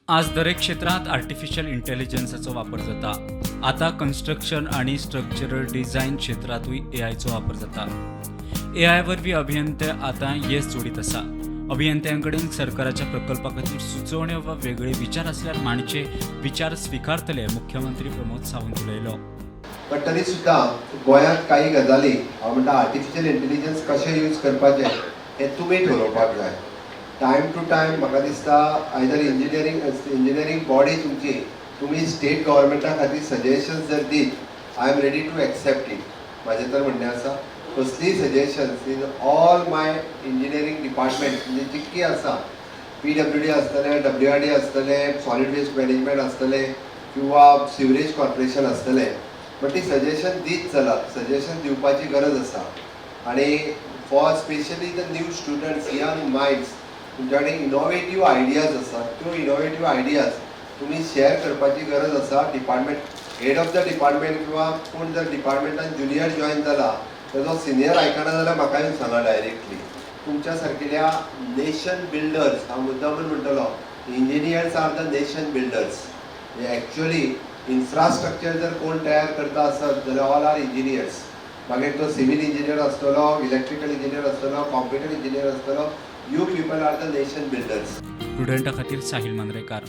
आज दरेक क्षेत्रांत आर्टिफिशियल इंटेलिजन्साचो वापर जाता. आतां कन्स्ट्रक्शन आनी स्ट्रक्चरल डिझायन क्षेत्रांतूय एआयचो वापर जाता. एआय वरवीं अभियंते आतां येस जोडीत आसा. अभियंत्यां कडेन सरकाराच्या प्रकल्पा खातीर सुचोवण्यो वा वेगळे विचार आसल्यार मांडचे, विचार स्विकारतले, मुख्यमंत्री प्रमोद सावंत उलयलो. बट तरी सुद्दां गोंयांत काही गजाली, हांव म्हणटा, आर्टिफिशियल इंटेलिजन्स कशें यूज करपाचें हें तुमी ठरोवपाक जाय. टायम टू टायम म्हाका दिसता आयदर इंजिनियरींग बॉडी तुमची, तुमी स्टेट गव्हर्मेंटा खातीर सजेशन्स जर दीत, I am ready to accept it. म्हाजें तर म्हणणें आसा, कसलीय suggestions in all my engineering department, म्हणजे जितकी आसा, पीडब्ल्यूडी आसतलें, डब्ल्यूआरडी आसतलें, सॉलीड वेस्ट मॅनेजमेंट आसतलें किंवा सिवरेज कॉर्पोरेशन आसतलें, बट ती सजेशन दीत चलात. सजेशन दिवपाची गरज आसा आनी for specially the new students, young minds, तुमच्या कडेन इनोवेटीव आयडियाज आसात, त्यो इनोवेटीव आयडियाज तुमी शेअर करपाची गरज आसा. Department head of the department किंवा कोण जर डिपार्टमेंटान ज्युनियर जॉयन जाला, तेजो सिनियर आयकना जाल्यार म्हाका येवन सांगा डायरेक्टली. तुमच्या सारकेल्या नेशन बिल्डर्स, हांव मुद्दामून म्हणटलो, engineers are the nation builders. Actually infrastructure जर कोण तयार करता आसत जाल्यार ऑल are engineers. मागीर तो सिवील इंजिनियर आसतलो, इलेक्ट्रिकल इंजिनियर आसतलो, कॉम्प्युटर इंजिनियर आसतलो, you people are the nation builders. प्रुडंटा खातीर साहिल मांद्रेकार.